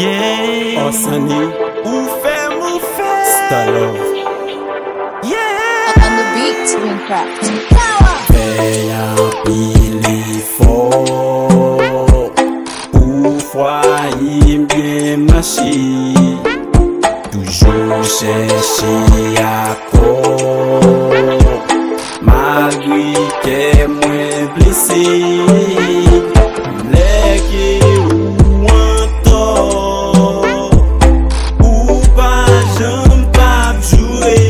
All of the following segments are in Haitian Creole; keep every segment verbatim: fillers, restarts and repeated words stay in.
Yeah. Osani. Ou fè m, ou fè. Star Love. Yeah. On the beat, Wincraft. Power. Fè anpil efò pou fwaye m byen mache. Toujou chèche akò. Malgre kè mwen blese, lè ke ou antò, ou pa janm p ap joure.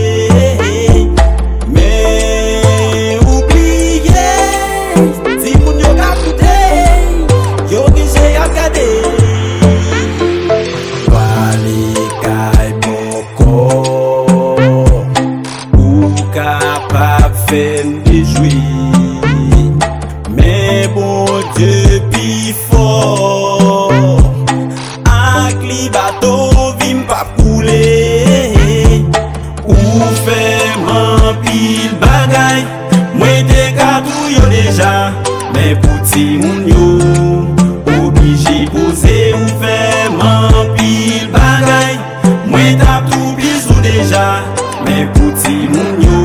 Men ou bliye, timoun yo ka koute, yo gen je y ap gade. Pale kay bòkò. Ou kapab fè m dejwe, men Bondye pi fò. Ak li bato vi m p ap koule. Ou fè m anpil bagay, mwen te ka tou yo deja. Men pou timoun yo, oblije poze. Ou fè m anpil bagay, mwen t ap tou plis ou deja. Men pou timoun yo,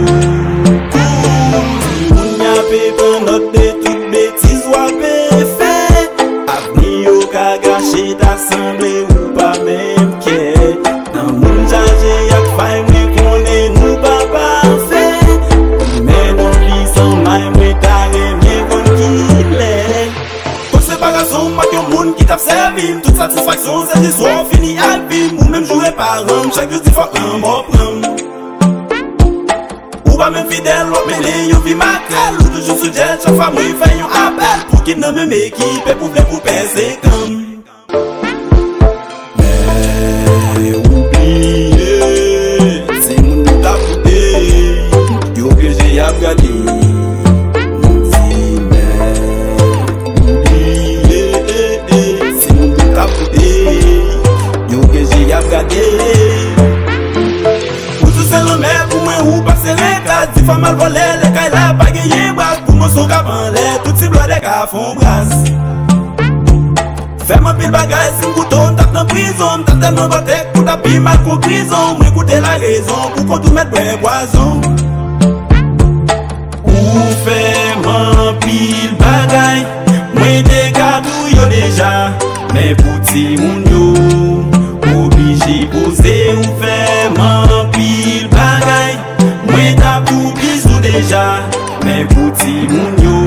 koul. Timoun y ape pran nòt de tout betiz w ape fè. Avni yo ka gache, ta sanble ou pa menm kè. Nan moun chaje ak fay, mwen konnen nou pa pafè. Men nan vi san may, mwen ta renmen konn kilè. Bon, se pa gason m ak yon moun ki t ap sèvi m. Tout satisfaksyon se jis wè w fini ak vi m. Ou menm joure paran m, chak jou di fòk lanmò pran m. Ou pa menm fidèl, w ap mennen yon vi makrèl. Ou toujou sou djèl, chak fwa mwen fè yon apèl. Pou kit nan menm ekip, e pou vle pou pèse kan m. Men ou bliye, timoun yo t ap koute, yo gen je y ap gade. Nou di men ou bliye, timoun yo t ap koute, yo gen je y ap gade. Ou sou se lanmè pou mwen, ou pase renkad. Difa m al vòlè, lè kay la pa genyen bras. Pou mwen son k ap anlè, tout ti blòdè ka fè on bras. Fè m anpil bagay, si m koute w, m t ap nan prizon. M t ap tèlman gòtè, kou t ap pi mal kon prizon. Mwen koute larezon, pou kont ou mèt bwè pwazon. Ou fè m anpil bagay, mwen te ka tou yo deja. Men pou timoun yo, oblije poze. Ou fè m anpil bagay, mwen t ap tou plis ou deja. Men pou timoun yo,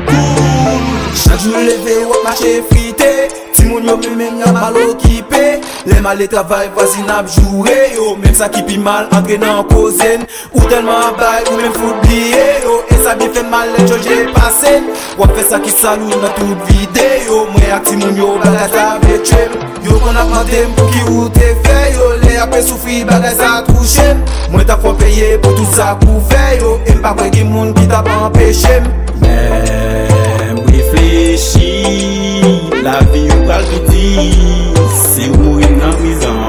koul. Chak jou leve, w ap mache frite. Timoun yo menm, menm y ap mal okipe. Lè m ale travay, vwazin ap joure yo. Menm sa ki pi mal antre nan koze n. Ou tèlman ap bay, ou menm fout bliye yo. E sa byen fè m mal lè Jòje pase. W ap fè sa ki sal ou nan tout videyo. Mwen ak timoun yo, bagay sa vle tye m. Yo konn ap mande m pouki ou te fè yo. Lè y ap soufri, bagay sa touche m. Mwen t ap fè w peye pou tout sa k ou fè yo. E m pa kwè gen moun ki t ap anpeche m. Men m reflechi, lavi ou pral pi di si ou mouri nan prizon.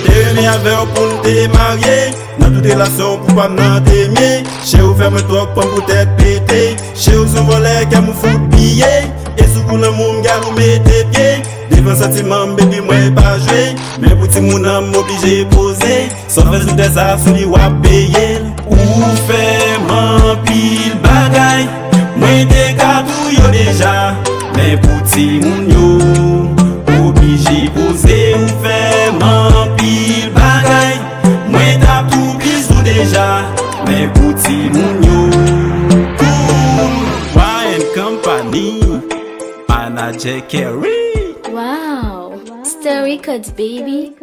Te renmen avè w pou n te marye. Nan tout relasyon, pou pa m nan te mye. Cheri, ou fè mwen twòp, pran m pou tèt pete. Cheri, ou se yon vòlè, kè m ou fout piye. E sou kou lanmou m gal ou mete pye. Devan santiman m, baby, mwen pa jwe. Men pou timoun an, m oblije poze. Sa w fè sou tè sa, sou li w ap peye l. Ou fè m anpil bagay, mwen te ka tou yo deja. Men pou timoun yo, oblije poze. Ou fè m anpil bagay, mwen t ap tou plis ou deja. Men pou timoun yo, koul. Wine Company, Manager Kerry. Wow! Star Records, baby.